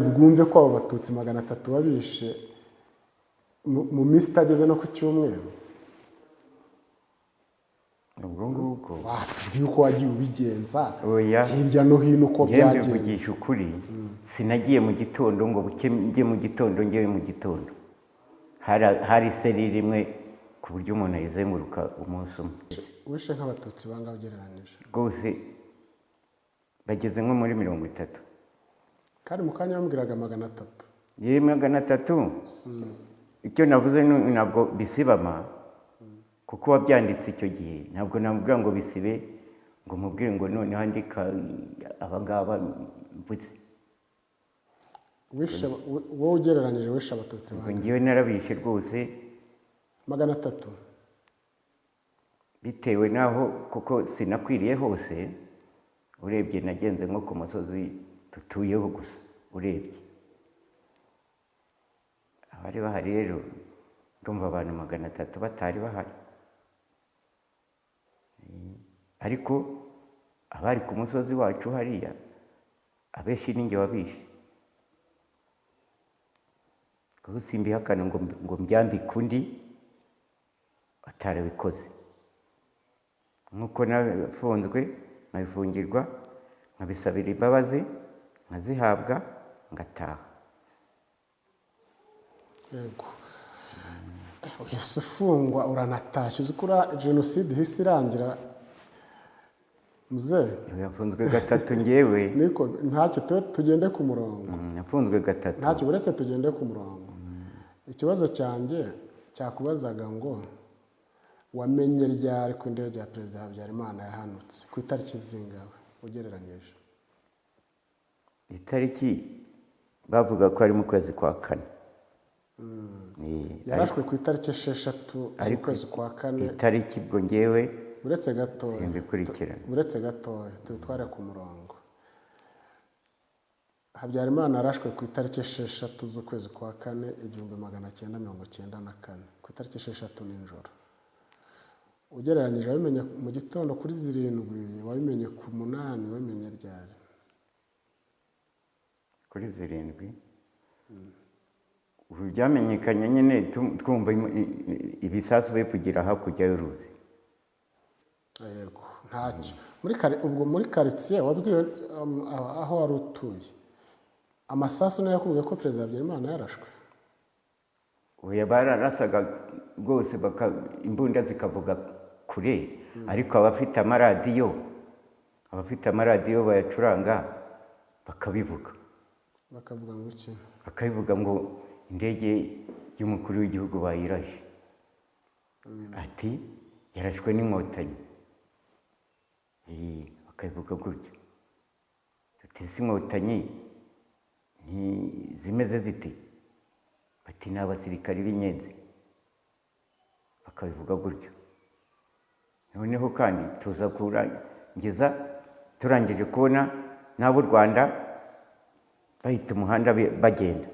Bwumve ko abo Batutsi 300 babishe mu minsi itageze no ku cyumweru. Ubwo ngubwo watubwiye uko wagiye ubigenza hirya no hino uko byagenze. Mbivugisha ukuri, sinagiye mu gitondo ngo buke njye mu gitondo, ngewe mu gitondo hari serire imwe ku buryo umuntu ayizenguruka umunsi umwe. Wishe nk'Abatutsi bangahe ugereranyije? Rwose bageze nko muri 30. Kandi mu kanya bambwiraga 300. Yewe 300, icyo navuze ntabwo bisibama, kuko wabyanditse icyo gihe ntabwo namubwira ngo bisibe, ngo mubwire ngo noneho andika abangaba mvuze. Wowe ugereranyije wishe Abatutsi bangahe? Ngewe narabishe rwose 300. Bitewe n'aho, kuko sinakwiriye hose, urebye nagenze nko ku musozi dutuyeho gusa, urebye abari bahari rero ndumva abantu 300 batari bahari, ariko abari ku musozi wacu hariya abenshi ni njye wabishe. Kuko simbihakana ngo mbyambike undi atarabikoze, nk'uko nafunzwe nkabifungirwa nkabisabira imbabazi nkazihabwa ngataha. Yego, uhise ufungwa uranatashye, uzi ko jenoside ihise irangira muzehe? Yafunzwe gatatu ngewe. Niko ntacyo, tugende ku murongo. Yafunzwe gatatu. Ntacyo, uretse tugende ku murongo. Ikibazo cyanjye cyakubazaga ngo wamenye ryari ko indege ya Perezida Habyarimana yahanutse, ku itariki zingahe ugereranyije? Itariki bavuga ko ari mu kwezi kwa kane. Yarashwe ku itariki 6 z'ukwezi kwa kane. Itariki ubwo ngewe uretse gatoya, simbikurikirana. Uretse gatoya tubitware ku murongo. Habyarimana yarashwe ku itariki 6 z'ukwezi kwa kane 1994, ku itariki 6 nijoro. Ugereranyije wabimenye mu gitondo kuri 7, wabimenye ku 8, wabimenye ryari? Kuri 7. Ubu byamenyekanye nyine twumva ibisasu bivugira hakurya y'uruzi. Yego, ntacyo. Ubwo muri karitsiye wabwiwe aho wari utuye, amasasu niyo yakubwiye ko Perezida Habyarimana yarashwe? Oya, bararasaga rwose, imbunda zikavuga kure, ariko abafite amaradiyo bayacuranga bakabivuga. Bakavuga ngo iki? Bakabivuga ngo indege y'umukuru w'igihugu bayirashe. Ati yarashwe n'Inkotanyi. Bakabivuga gutyo. Tuti si Inkotanyi zimeze zite? Bati ni abasirikari b'inyenzi. Bakabivuga gutyo. Noneho kandi tuza kurangiza, turangije kubona n'abo Rwanda bahita umuhanda bagenda,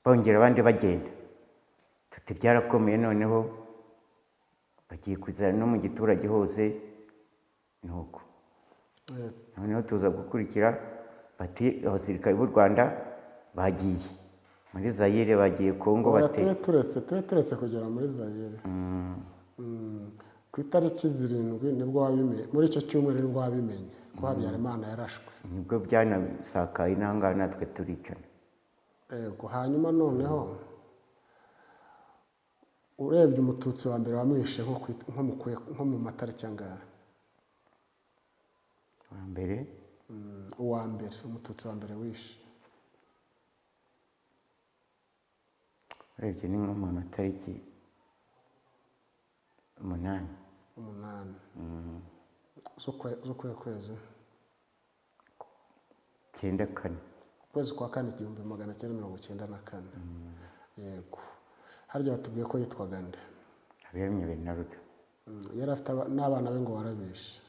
bongera abandi bagenda, tuti byarakomeye, noneho bagiye kuzana no mu giturage hose nuko. Noneho tuza gukurikira bati abasirikari b'u Rwanda bagiye muri Zaire, bagiye Kongo, bate tube turetse kugera muri Zaire. Ku itariki 7 nibwo wabimenye, muri icyo cyumweru nibwo wabimenye ko Habyarimana yarashwe. Nibwo byanasakaye n'ahangaha natwe turicana. Yego, hanyuma noneho urebye Umututsi wa mbere wamwishe nko mu matariki angahe? Wa mbere? Uwa mbere, Umututsi wa mbere wishe. Urebye ni nko mu matariki 8. 8. Z'ukwe kwezi? 94. Ukwezi kwa kane 1994. Yego. Harya batubwiye ko yitwaga nde? Habiyaremye Bernard. Yari afite n'abana be ngo warabishe.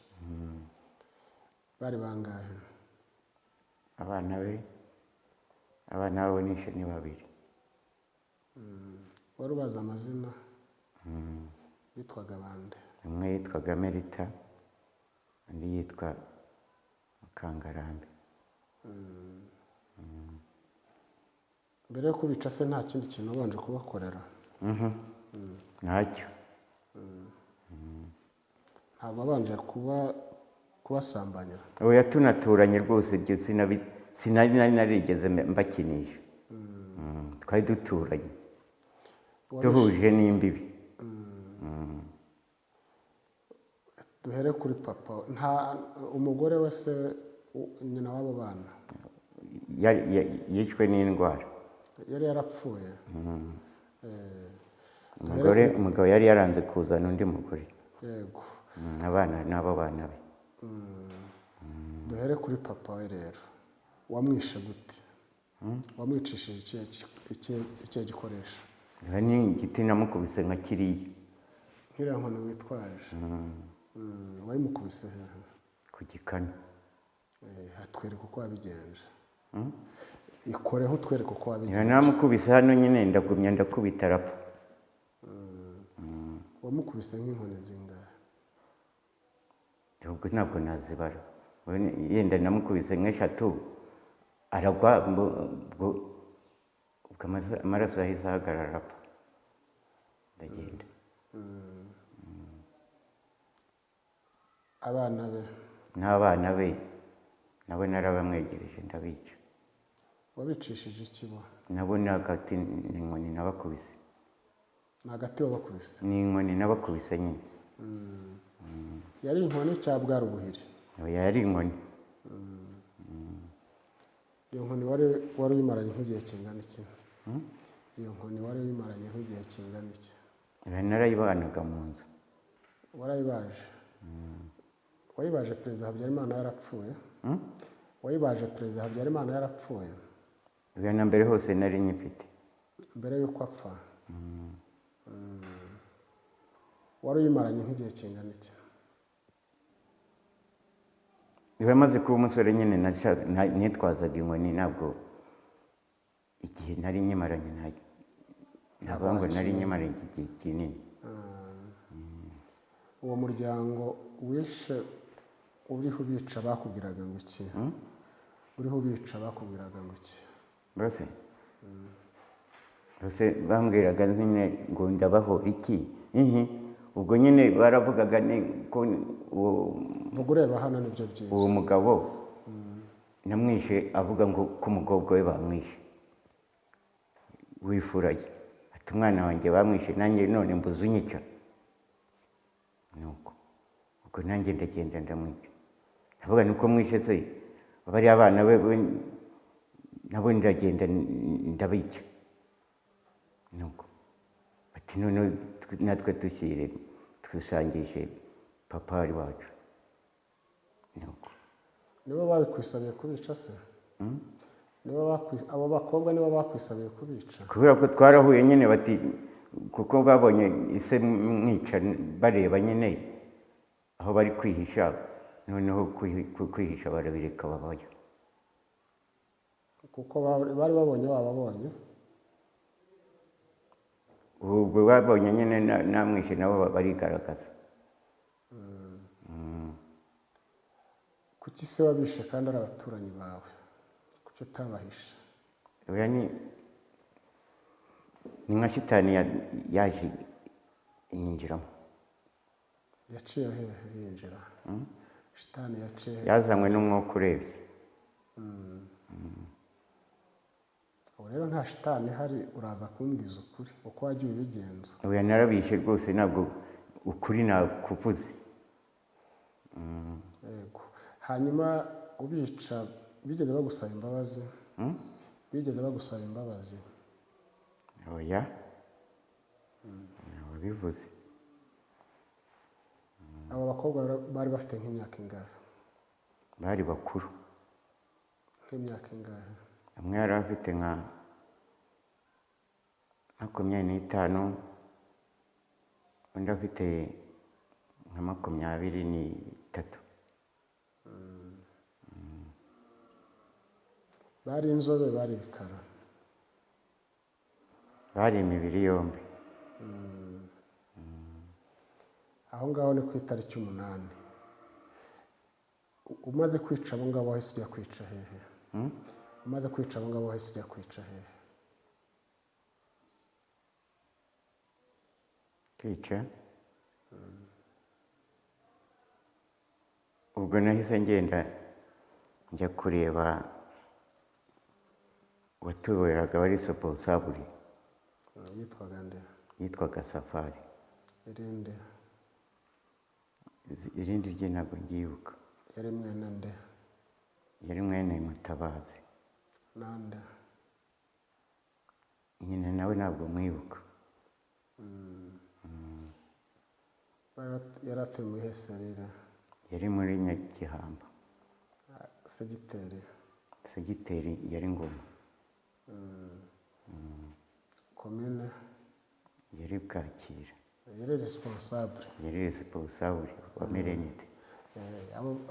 Bari bangahe? Abana be, abana babo nishe ni 2. Wari ubazi amazina? Bitwaga bande? Umwe yitwaga Merita, undi yitwa Mukangarambe. Mbere yo kubica se nta kindi kintu wabanje kubakorera? Ntacyo. Ntabwo wabanje kubasambanya? Oya, tunaturanye rwose, ibyo sinari nari narigeze mbakinisha. Twari duturanye duhuje n'imbibi. Duhere kuri papa. Nta umugore we se, nyina w'abo bana? Yishwe n'indwara. Yari yarapfuye. Umugabo yari yaranze kuzana undi mugore. Yego. Abana n'abo bana be. Duhere kuri papa we rero. Wamwishe gute? Wamwicishije ikihe gikoresho? Ni igiti namukubise nka kiriya. Nk'iriya nkoni witwaje. Wayimukubise hehe? Ku gikanu. Hatwereka uko wabigenje. Ikoreho utwereka uko wabigenje. Namukubise hano nyine, ndagumya ndakubita arapfa. Wamukubise nk'inkoni zingahe? Ubwo ntabwo nazibara. Yenda namukubise nk'eshatu aragwa, ubwo amaraso yahise ahagarara arapfa, ndagenda. Abana be? N'abana be nabo narabamwegereje ndabica. Wabicishije ikibo? Nabo ni agati, ni inkoni nabakubise. Ni agati wabakubise? Ni inkoni nabakubise nyine. Yari inkoni cyangwa bwari ubuhiri? Yari inkoni. Iyo nkoni wari uyimaranye nk'igihe kingana iki? Iyo nkoni wari uyimaranye nk'igihe kingana iki? Narayibanaga mu nzu. Warayibaje? Wayibaje Perezida Habyarimana yarapfuye? Wayibaje Perezida Habyarimana yarapfuye? Na mbere hose nari nyifite. Mbere y'uko apfa? Wari uyimaranye nk'igihe kingana iki? Niba maze kuba umusore nyine nitwazaga inkoni, ntabwo igihe nari nyimaranye, ntabwo ngo nari nyimaranye igihe kinini. Uwo muryango wishe uriho ubica bakubwiraga ngo iki? Uriho ubica bakubwiraga ngo iki? Bose bambwiraga nyine ngo ndabaho iki. Ubwo nyine baravugaga ko vuga ureba hano nibyo byiza. Uwo mugabo namwishe avuga ngo ko umukobwa we bamwishe wifuraye, ati umwana wanjye bamwishe nanjye none mbuze unyica. Nuko ubwo nanjye ndagenda ndamwica. Ndavuga nuko mwishe se bariya abana be nabo ndagenda ndabica. Nuko ati none natwe dushyire dusangishe papa wari wacu. Nuko nibo babikwisabiye kubica se? Nibo abo bakobwa nibo bakwisabiye kubica? Kubera ko twarahuye nyine, bati kuko babonye ise mwica bareba nyine aho bari kwihisha, noneho kwihisha barabireka babayo. Kuko bari babonye bababonye. Ubwo babonye nyine namwishe nabo barigaragaza. Kuki se wabishe kandi ari abaturanyi bawe? Kuki utabahishe? Oya, ni nka shitani yaje inyinjiramo. Yaciye hehe yinjira? Shitani yaciye hehe? Yazanywe n'umwuka urebye. Ubu rero nta shitani ihari, uraza kumbwiza ukuri uko wagiye ubigenza. Oya, narabishe rwose, ntabwo ukuri nakuvuze. Yego. Hanyuma ubica bigeze bagusaba imbabazi? Bigeze bagusaba imbabazi? Oya, wabivuze. Abo bakobwa bari bafite nk'imyaka ingahe? Bari bakuru. Nk'imyaka ingahe? Umwe yari afite nka 25, undi afite nka 23. Bari inzobe, bari ibikara? Bari imibiri yombi. Aho ngaho ni ku itariki 8. Umaze kwica abo ngabo wahise ujya kwica hehe? Umaze kwica abo ngabo wahise ujya kwica hehe? Kwica ubwo nahise ngenda njya kureba uwatuberaga wari responsable. Yitwaga nde? Yitwaga Safari. Irindi? Irindi rye ntabwo ngibuka. Yari mwene nde? Yari mwene Mutabazi. Nande? Nyina nawe ntabwo mwibuka. Yari atuye muri Heserire? Yari muri Nyagihamba. Segiteri? Segiteri yari Ngoma. Komine? Yari Bwakira. Yari responsable? Yari responsable wa Merenide.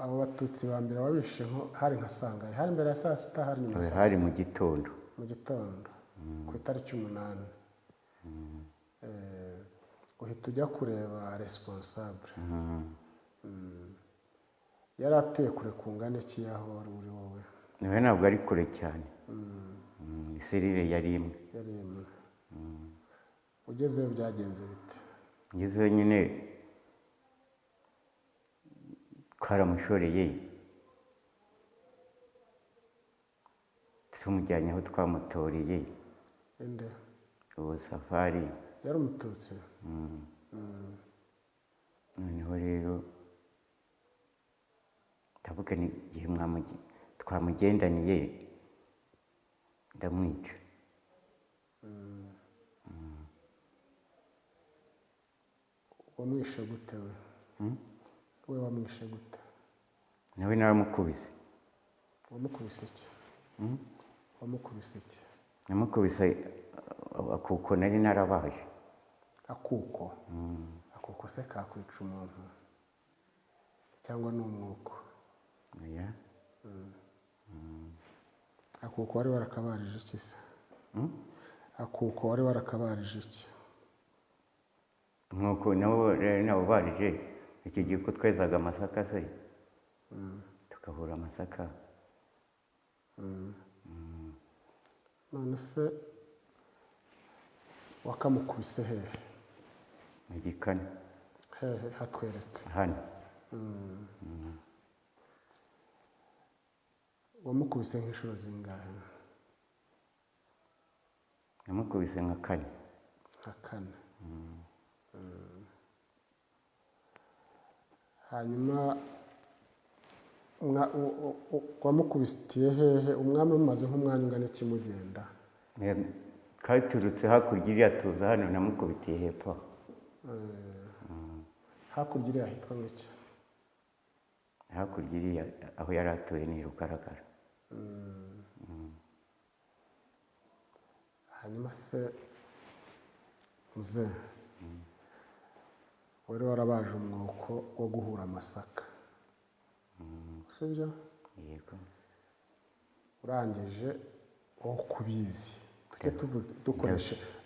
Abo batutsi ba mbere wabishe hari nka sangahe? Hari mbere ya saa sita, hari nyuma ya saa sita? Hari mu gitondo. Mu gitondo ku itariki 8. Uhita ujya kureba responsable. Yari atuye kure kungana iki yaho wari uri wowe? Nawe ntabwo ari kure cyane. Iserire yari imwe. Yari imwe. Ugezeyo byagenze bite? Ngezeyo nyine twaramushoreye, tumujyanye aho twamutoreye. Inde? Uwo Safari. Yari umututsi? Noneho rero ndavuga ni igihe twamugendaniye ndamwica. Wamwishe gute we? We wamwishe gute? Nawe naramukubise. Wamukubise iki? Wamukubise iki? Namukubise akuko nari narabaje. Akuko? Akuko se kakwica umuntu? Cyangwa ni umwuko? Oya. Akuko wari warakabarije iki se? Akuko wari warakabarije iki? Umwuko nawo rero nawubarije icyo gihe ko twezaga amasaka se, tugahura amasaka. None se wakamukubise hehe? Mu gikanu. Hehe hatwereke? Hano. Wamukubise nk'inshuro zingahe? Namukubise nka kane. Nka kane. Hanyuma wamukubitiye hehe? Umwami umaze nk'umwanya ungana iki mugenda? Katurutse hakurya iriya tuza hano, namukubitiye hepfo. Hakurya iriya hitwa ngiki? Hakurya iriya aho yari atuye ni Rugaragara. Hanyuma se muze wari warabaje umwuko wo guhura amasaka, sibyo? Yego. Urangije wo kubizi, tujye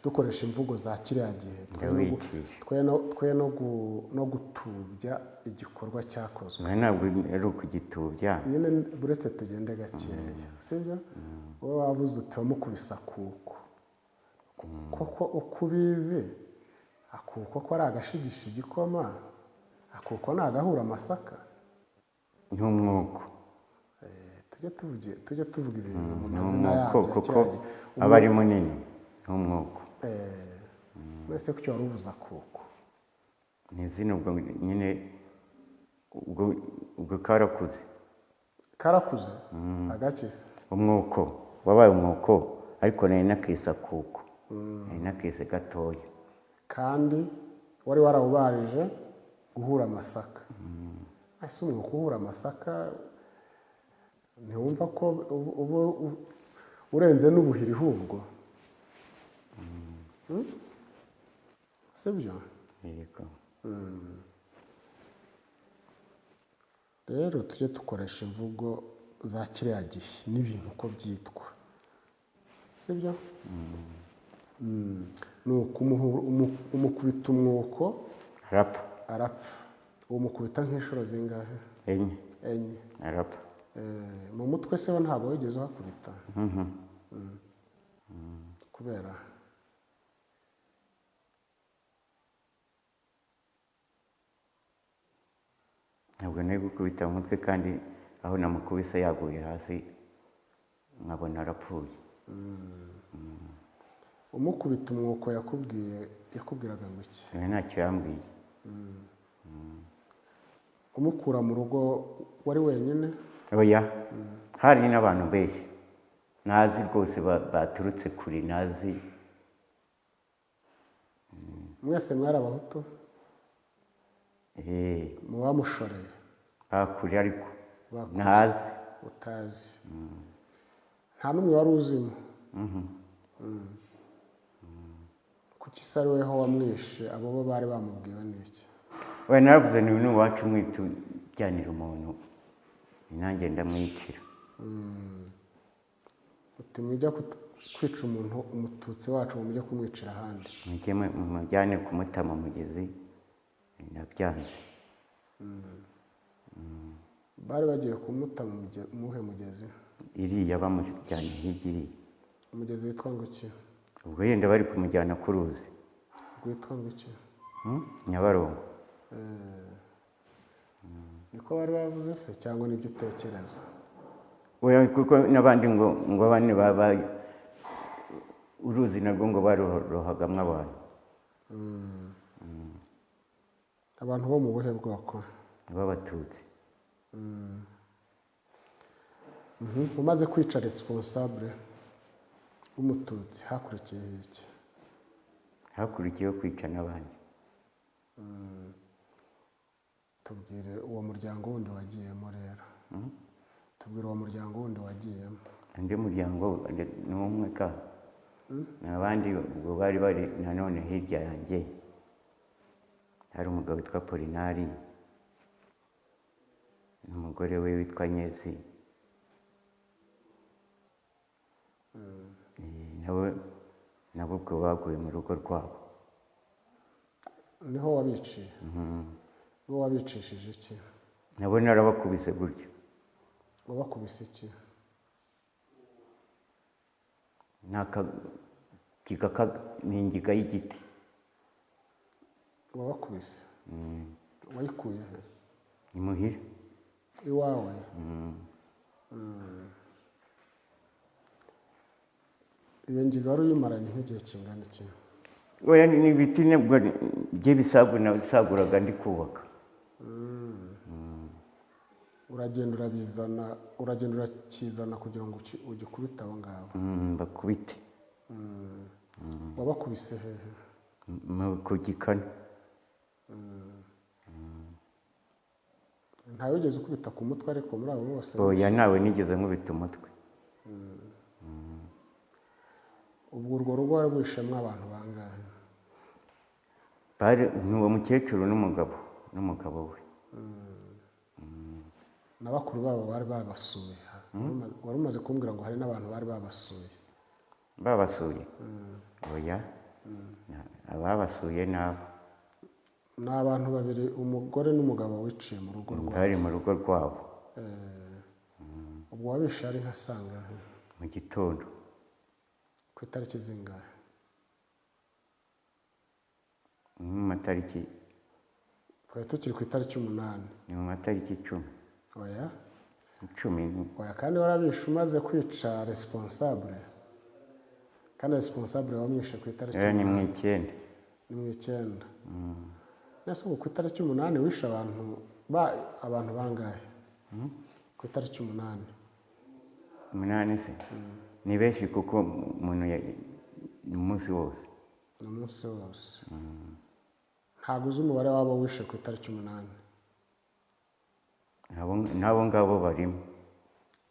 dukoresha imvugo za kiriya gihe, twe no gutubya igikorwa cyakozwe. Ntabwo ari ukugitubya nyine, buretse tugende gakeya, sibyo? Wowe wavuze uti wamukubise akuko, koko uko ubizi akuko ko ari agashigisha igikoma, akuko ni agahura amasaka. Ni umwuko. Tujye tuvuga ibintu mu mazina yabyo kuko aba ari munini, ni umwuko. Mwese kuki wari uvuze akuko? Ni izina ubwo nyine, ubwo karakuze. Karakuze? Agakize? Umwuko wabaye umwuko, ariko nari nakise akuko, nari nakise gatoya. Kandi wari warawubarije guhura amasaka. Ese umwuko uhura amasaka ntiwumva ko uba urenze n'ubuhiri hubwo? Sibyo? Yego. Rero tujye dukoresha imvugo za kiriya gihe n'ibintu uko byitwa, sibyo? Ni umukubita umwuko arapfa. Arapfa. Umukubita nk'inshuro zingahe? Enye. Enye. Arapfa. Mu mutwe se we ntabwo wigeze uhakubita? Kubera Ntabwo nari gukubita mu mutwe, kandi aho namukubise yaguye hasi nkabona arapfuye. Umukubita umwuko yakubwiraga ngo iki? Ntacyo yambwiye. Umukura mu rugo wari wenyine? Oya, hari n'abantu benshi ntazi rwose baturutse kure ntazi. Mwese mwari abahutu? Mu bamushoreye? Bakure ariko ntazi. Utazi. Nta n'umwe wari uzimo? Kuki se ari weho wamwishe, abo bo bari bamubwiwe n'iki? We naravuze ni uwacu mwitujyanira umuntu, nanjye ndamwicira. Uti mujya kwica umuntu umututsi wacu mujye kumwicira ahandi. Mujye mujyane kumuta mu mugezi, nabyanze. Bari bagiye kumuta muhe mugezi? Iriya bamujyanye hirya iriya. Umugezi witwa ngo iki? Ubwo yenda bari kumujyana ku ruzi. Rwitwa ngo iki? Nyabarongo. Niko bari bavuze se cyangwa nibyo utekereza? Oya, kuko n'abandi ngo abandi baba uruzi narwo ngo barohagamo abantu. Abantu bo mu buhe bwoko? B'abatutsi. Umaze kwica responsable w'umututsi hakurikiye iki? Hakurikiyeho kwica n'abandi. Tubwire uwo muryango wundi wagiyemo rero. Tubwire uwo muryango wundi wagiyemo. Undi muryango ni umwe ka. Abandi ubwo bari bari nanone hirya yanjye. Hari umugabo witwa Polinari n'umugore we witwa Nyezi. Nabo ubwo baguye mu rugo rwabo. Niho wabiciye? Bo wabicishije iki? Nabo narabakubise gutyo. Wabakubise iki? Ni ingiga y'igiti. Wabakubise? Wayikuye he? Ni muhira. Iwawe? Iyo ngiga wari uyimaranye nk'igihe kingana iki? Oya, ni ibiti nabwo by'ibisagu nasaguraga ndi kubaka. Uragenda urabizana, uragenda urakizana kugira ngo ugikubite abo ngabo. Bakubite. Wabakubise hehe? Ku gikanu. Ntawe wigeze ukubita ku mutwe ariko muri abo bose? Oya, ntawe nigeze nkubita umutwe. Ubwo urwo rugo rwishemwe abantu bangahe? Bari uwo mukecuru n'umugabo we. Na bakuru babo bari babasuye. Wari umaze kumbwira ngo hari n'abantu bari babasuye. Babasuye? Oya. Ababasuye nabo. Ni abantu babiri, umugore n'umugabo wiciye mu rugo rwabo. Bari mu rugo rwabo. Ubwo wabishe ari nka sangahe? Mu gitondo. Ku itariki zingahe? Ni mu matariki. Twari tukiri ku itariki 8. Ni mu matariki 10. Oya. 10. Oya, kandi warabishe umaze kwica responsable. Kandi responsable wamwishe ku itariki. Ni mu 9. Ni mu 9. Nese ubu ku itariki 8 wishe abantu bangahe? Ku itariki 8. 8 se? Ni benshi kuko umuntu ni umunsi wose. Ni umunsi wose. Ntabwo uzi umubare w'abo wishe ku itariki 8. N'abo ngabo barimo.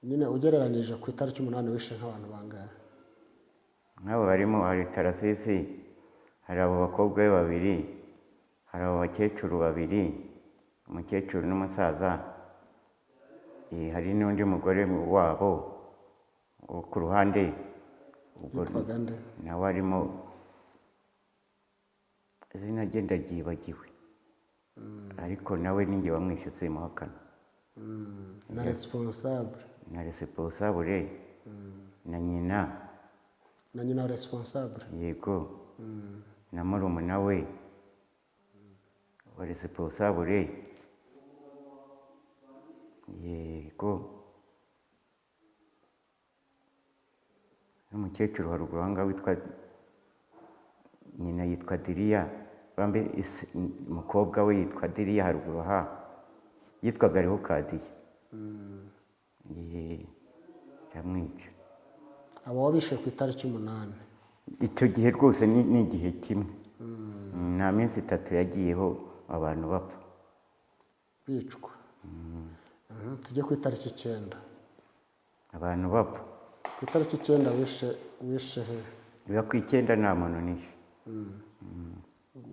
Nyine ugereranyije ku itariki 8 wishe nk'abantu bangahe? Nk'abo barimo hari Tarasisi, hari abo bakobwa be babiri, hari abo bakecuru babiri, umukecuru n'umusaza, hari n'undi mugore wabo ku ruhande, nawe arimo, izina rye ndaryibagiwe, ariko nawe ninjye wamwishe simuhakana. Na responsable. Na responsable na nyina. Na nyina responsable. Yego. Na murumuna we wa responsable. Yego, n'umukecuru haruguru aha ngaha witwa nyina yitwa Diriya, bambe umukobwa we yitwa Diriya haruguru aha, yitwaga Rehokadiya. Yamwica. Abo wabishe ku itariki 8. Icyo gihe rwose ni igihe kimwe, nta minsi 3 yagiyeho abantu bapfa bicwa. Tujye ku itariki 9. Abantu bapfa ku itariki 9. Wishe he? Biba ku 9 nta muntu nishe.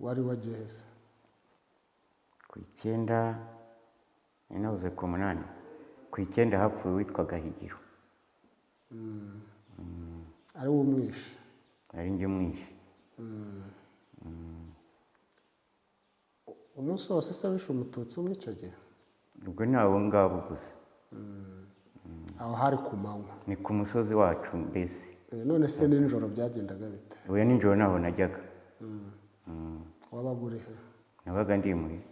Wari wagiye he? Ku 9 nabuze, ku 8, ku 9 hapfuye witwa Gahigiro. Ari we umwishe? Ari njye umwishe. Umunsi wose se wishe umututsi umwe icyo gihe? Ubwo ni abo ngabo gusa. Aho hari ku manywa? Ni ku musozi wacu mbese. None se nijoro byagendaga bite? Oya, nijoro ntaho najyaga. Wabaga uri he? Nabaga ndi imuhira.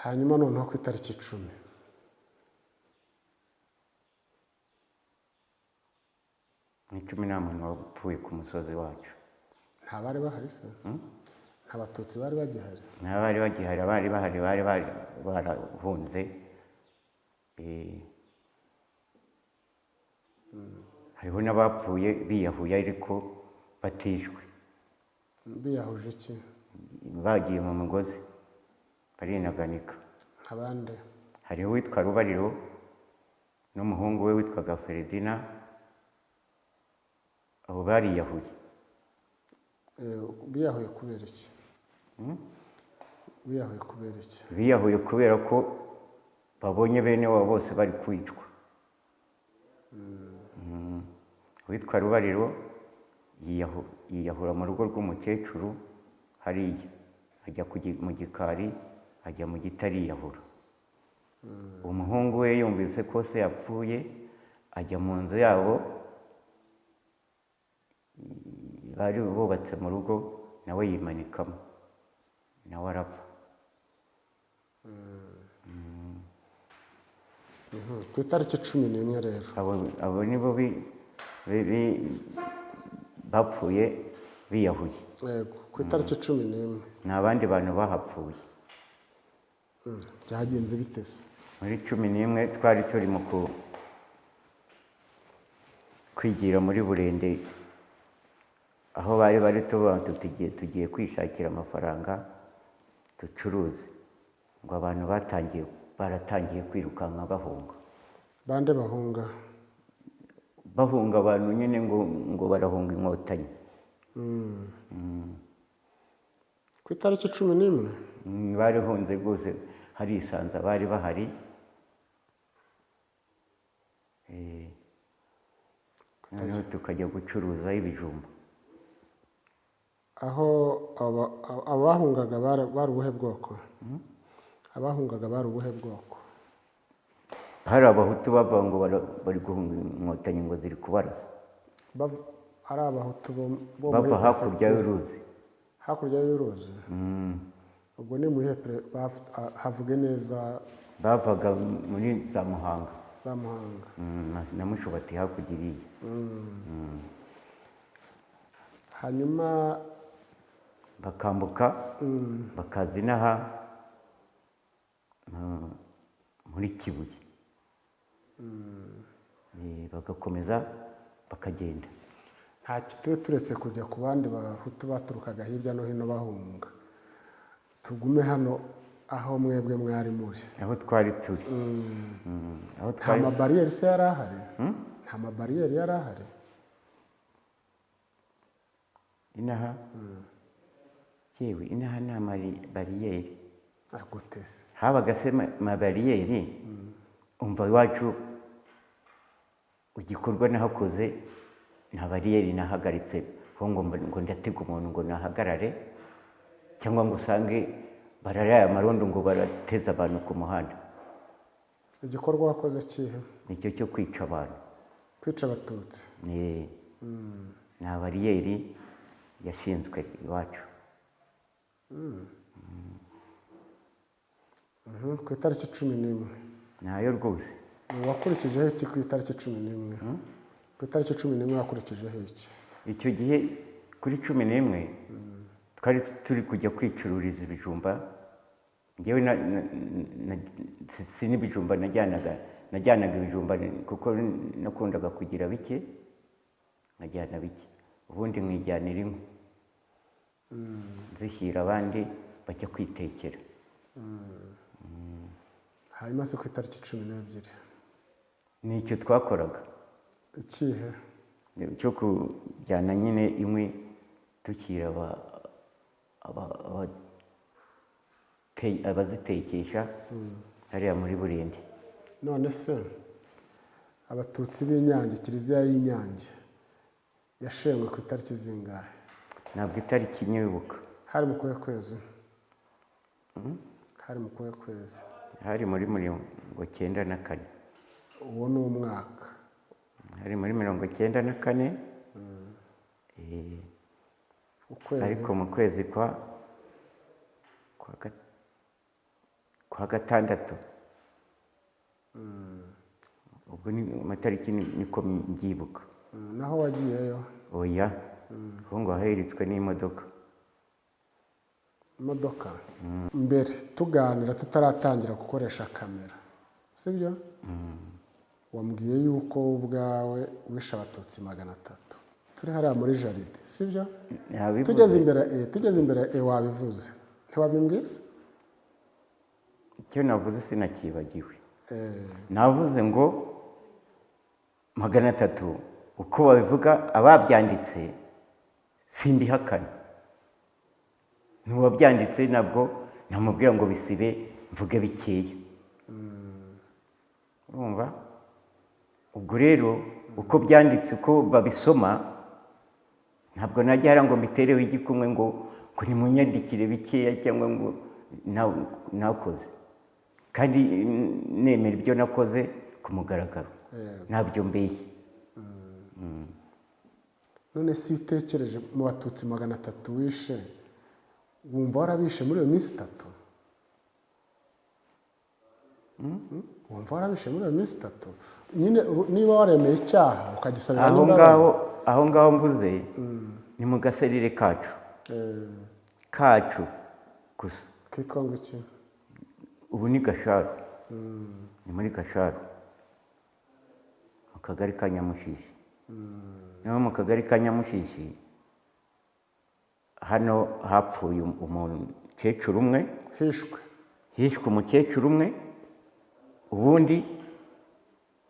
Hanyuma noneho ku itariki 10. Ni 10 nta muntu wapfuye ku musozi wacu. Nta bari bahari se? Nta batutsi bari bagihari? Nta bari bagihari, abari bahari bari barahunze. Hariho n'abapfuye biyahuye ariko batishwe. Biyahuje iki? Bagiye mu mugozi barinaganika. Abande? Hariho uwitwa Rubariro n'umuhungu we witwaga Feredina, abo bariyahuye. Biyahuye kubera iki? Biyahuye kubera iki? Biyahuye kubera ko babonye bene wabo bose bari kwicwa. Uwitwa Rubariro yiyahura mu rugo rw'umukecuru hariya, ajya mu gikari, ajya mu giti ariyahura. Umuhungu we yumvise ko se yapfuye, ajya mu nzu yabo bari bubatse mu rugo, nawe yimanikamo, nawe arapfa. Ku itariki 11 rero abo nibo bapfuye biyahuye. Yego, ku itariki 11 nta bandi bantu bahapfuye. Byagenze bite se? Muri 11 twari turi mu kwigira muri Burende, aho bari bari tuba tugiye kwishakira amafaranga ducuruze, ngo abantu baratangiye kwirukanka bahunga. Bande bahunga? Bahunga abantu nyine ngo barahunga inkotanyi. Ku itariki 11 barihunze rwose, harisanza bari bahari. Noneho tukajya gucuruza ibijumba. Aho abahungaga bari ubuhe bwoko? Abahungaga bari ubuhe bwoko? Hari abahutu bava ngo bari guhunga inkotanyi ngo ziri kubarasa. Ari abahutu bo bava hakurya y'uruzi. Hakurya y'uruzi? Ubwo ni muhe havuge neza? Bavaga muri za Muhanga. Za Muhanga. Na Mushubati hakurya iriya. Hanyuma bakambuka bakaza inaha muri Kibuye. Bagakomeza bakagenda. Ntacyo tube turetse kujya ku bandi bahutu baturukaga hirya no hino bahunga, tugume hano aho mwebwe mwari muri. Aho twari turi. Nta mabariyeri se yari ahari? Nta mabariyeri yari ahari? Inaha? Yewe, inaha nta mabariyeri. Gute se? Habaga se mabariyeri? Umva iwacu igikorwa nahakoze nta bariyeri nahagaritse ngo ndatega umuntu ngo nahagarare, cyangwa ngo usange bararaye amarondo ngo barateza abantu ku muhanda. Igikorwa wakoze kihe? Nicyo cyo kwica abantu. Kwica abatutsi? Nta bariyeri yashinzwe iwacu. Ku itariki 11. Nayo rwose. Wakurikijeho iki ku itariki 11? Ku itariki 11 wakurikijeho iki? Icyo gihe kuri 11 twari turi kujya kwicururiza ibijumba. Njyewe si n'ibijumba najyanaga ibijumba kuko nakundaga kugira bike, nkajyana bike ubundi nkijyanira inkwi nzishyira abandi bajya kwitekera. Hanyuma se ku itariki 12 nicyo twakoraga. Ikihe? Cyo kujyana nyine inkwi dushyira abazitekesha hariya muri Burende. None se abatutsi b'Inyange, kiliziya y'Inyange yashenywe ku itariki zingahe? Ntabwo itariki nyibuka. Hari mu kuhe kwezi? Hari mu kuhe kwezi? Hari muri 94. Uwo ni umwaka. Hari muri 94. Ukwezi. Ariko mu kwezi kwa gatandatu. Ubwo ni amatariki niko mbyibuka. Naho wagiyeyo? Oya. Aho ngo haheritswe n'imodoka. Imodoka. Mbere tuganira tutaratangira gukoresha kamera, sibyo? Wambwiye yuko ubwawe wishe abatutsi 300 turi hariya muri jaride, sibyo? Tugeze imbere wabivuze, ntiwabimbwiye? Icyo navuze sinakibagiwe. Navuze ngo 300 uko babivuga ababyanditse simbihakana. N'uwabyanditse nabwo namubwira ngo bisibe mvuge bikeya. Urumva? Ubwo rero uko byanditse uko babisoma ntabwo najya hariya ngo mbitereho igikumwe ngo nimunyandikire bikeya cyangwa ngo nakoze. Kandi nemera ibyo nakoze ku mugaragaro. Ntabyo mbeshye. None si utekereje mu batutsi 300 wishe, wumva warabishe muri iyo minsi 3? Wumva warabishe muri iyo minsi 3? Nyine niba waremeye icyaha ukagisabira n'imbabazi. Aho ngaho mvuze ni mu gaserire kacu. Kacu gusa. Kitwa ngo iki? Ubu ni Gasharu. Ni muri Gasharu. Mu kagari ka Nyamushishi. Naho mu kagari ka Nyamushishi hano hapfuye umukecuru umwe. Hishwe umukecuru umwe, ubundi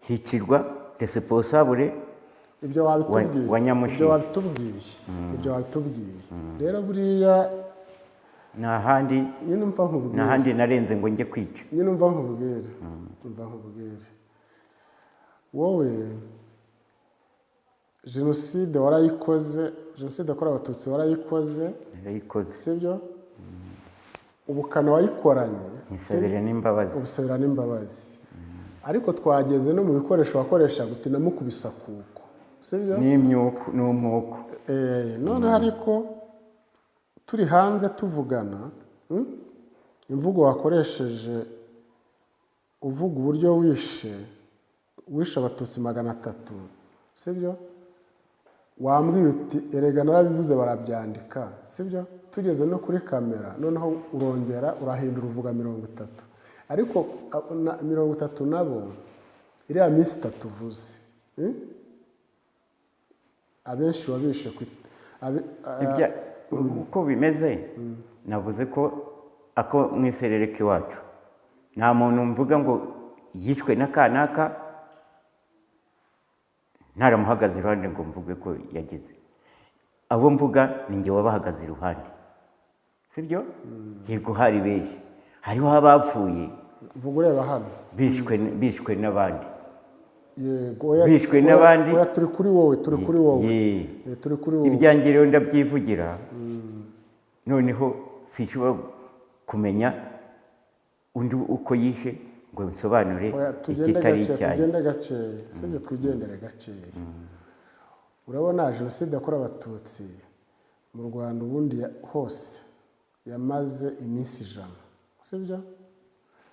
hicirwa responsable. Ibyo wabitubwiye. Ibyo wabitubwiye. Rero buriya nahandi nahandi narenze ngo njye kwica. Nyine umva nkubwire. Wowe jenoside warayikoze, jenoside yakorewe abatutsi warayikoze. Narayikoze. Sibyo? Ubukana wayikoranye. Nisabira n'imbabazi. Ubusabira n'imbabazi. Ariko twageze no mu bikoresho wakoresha guti namukubisa kuko. Sibyo? N'imyuko n'umwuko. None ariko turi hanze tuvugana, imvugo wakoresheje uvuga uburyo wishe abatutsi 300, sibyo? Wambwiye uti erega narabivuze barabyandika, sibyo? Tugeze no kuri kamera noneho urongera urahindura uvuga 30. Ariko 30 nabo iriya minsi 3 uvuze, abenshi wabishe uko bimeze. Navuze ko ako mwiserere kiwacu nta muntu mvuga ngo yishwe na kanaka ntaramuhagaze iruhande ngo mvuge ko yagize. Abo mvuga ni njye wabahagaze iruhande, sibyo? Yego hari benshi, hariho abapfuye. Vuga ureba hano. Bishwe n'abandi. Yego, bishwe n'abandi. Turi kuri wowe, turi kuri wowe. Turi kuri wowe. Ibyanjye rero ndabyivugira. Noneho sinshobora kumenya undi uko yishe ngo nsobanure ikitari icyanjye. Tugende gakeya, sibyo? Twigendere gakeya. Urabona jenoside yakorewe abatutsi mu Rwanda ubundi hose yamaze iminsi 100, sibyo?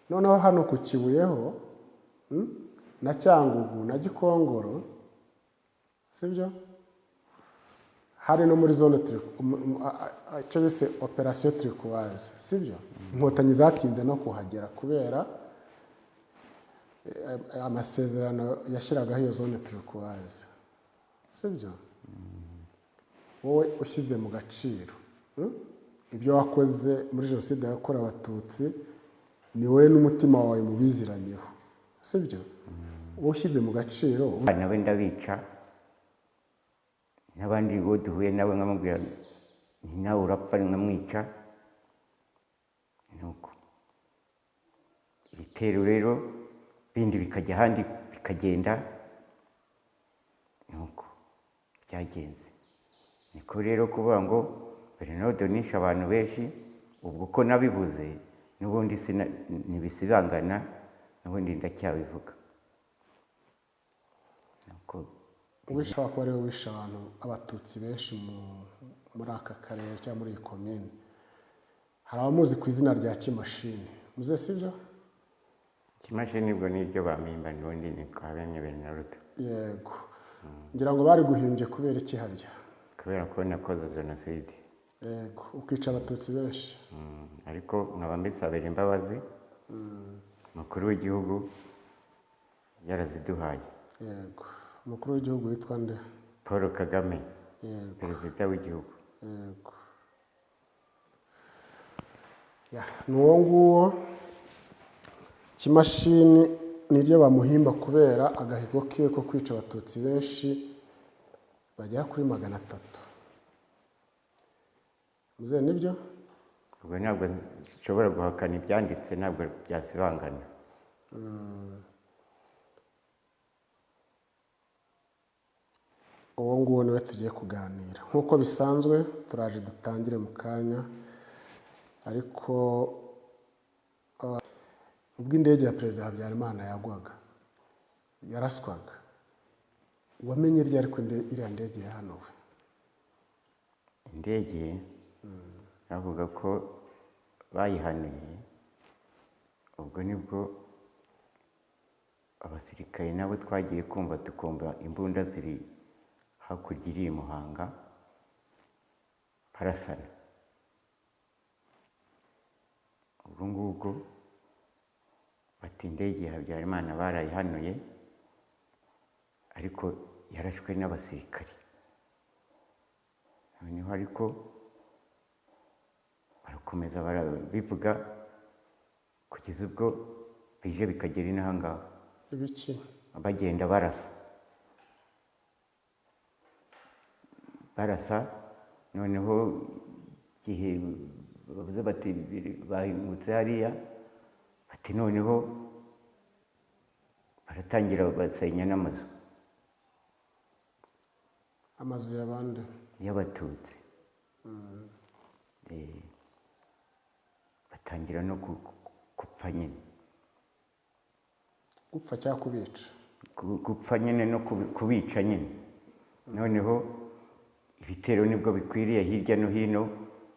Noneho hano ku Kibuyeho na Cyangugu na Gikongoro, sibyo, hari no muri zone icyo bise operasiyo turikuwaze, sibyo. Inkotanyi zatinze no kuhagera kubera amasezerano yashyiragaho iyo zone turikuwaze, sibyo. Wowe ushyize mu gaciro ibyo wakoze muri jenoside yakorewe Abatutsi, ni wowe n'umutima wawe mubiziranyeho, sibyo. Wowe ushyize mu gaciro. Nawe ndabica, n'abandi bo duhuye nawe nkamubwira nti nawe urapfa, nkamwica. Nuko ibitero rero bindi bikajya ahandi bikagenda, nuko byagenze. Niko rero kuvuga ngo Bernardo nishe abantu benshi, ubwo ko nabivuze n'ubundi ntibisibangana, n'ubundi ndacyabivuga. Nuko ushobora kuba ariwe wishe abantu Abatutsi benshi muri aka karere cyangwa muri iyi komine. Hari abamuzi ku izina rya Kimashini, muze, sibyo? Kimashini ubwo nibyo bampimba, n'ubundi ni kwa bene Bernardo. Yego, ngira ngo bari guhimbye kubera iki harya? Kubera ko nakoze jenoside. Yego, ukica Abatutsi benshi. Ariko nkaba mbisabira imbabazi umukuru w'igihugu yaraziduhaye. Yego, umukuru w'igihugu witwa nde? Paul Kagame. Yego. Perezida w'igihugu. Yego, ni uwo nguwo Kimashini, niryo bamuhimba kubera agahigo kiwe ko kwica Abatutsi benshi bagera kuri 300. Muzehe, nibyo? Ubwo ntabwo nshobora guhakana ibyanditse, ntabwo byasibangana. Uwo nguwo niwe tugiye kuganira nk'uko bisanzwe. Turaje dutangire mu kanya, ariko ubwo indege ya Perezida Habyarimana yagwaga, yaraswaga, wamenye ryari ko iriya ndege yahanuwe? Indege bavuga ko bayihanuye, ubwo nibwo abasirikare nabo twagiye kumva tukumva imbunda ziri hakurya iri i Muhanga barasana. Ubwo ngubwo bati indege ya Habyarimana barayihanuye, ariko yarashwe n'abasirikare. Noneho ariko barakomeza barabivuga kugeza ubwo bije bikagera inaha ngaha. Ibiki? Bagenda barasa barasa, noneho igihe bavuze bati bahingutse hariya, bati noneho baratangira basenya n'amazu. Amazu y'abandi? Y'Abatutsi. Batangira no gupfa nyine. Gupfa cyangwa kubica? Gupfa nyine no kubica nyine. Noneho ibitero nibwo bikwiriye hirya no hino,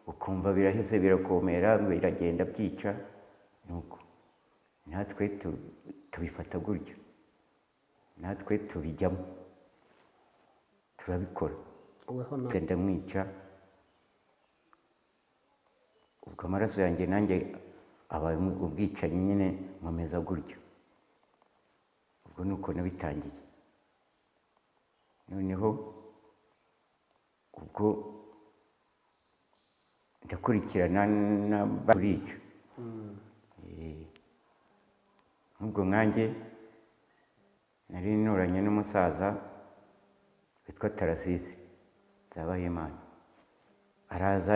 ukumva biraheze birakomera, biragenda byica. Nuko natwe tubifata gutyo, natwe tubijyamo, turabikora. Ndamwica, ubwo amaraso yanjye nanjye aba ubwicanyi nyine, nkomeza gutyo. Ubwo nuko nabitangiye. Noneho ubwo ndakurikirana n'abarica. Nk'ubwo nkanjye nari nturanye n'umusaza witwa Tarasisi Nzabahimana, araza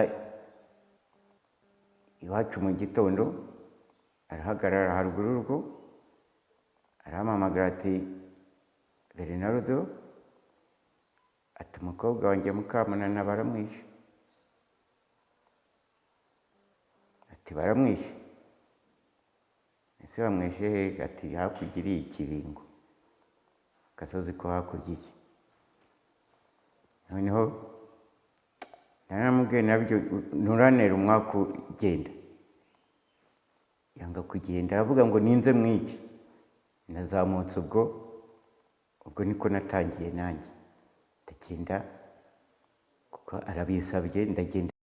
iwacu mu gitondo, arahagarara haruguru y'urugo, arampamagara ati Bernardo, ati umukobwa wanjye Mukamunana baramwishe. Ati baramwishe? Ese bamwishe he? Ati hakurya iriya Ikibingo, agasozi ko hakurya iyi. Noneho naramubwiye nabyo nturanera umwaka ugenda. Yanga kugenda, aravuga ngo ninze mwice. Nazamutse ubwo niko natangiye nanjye, ndagenda kuko arabisabye, ndagenda.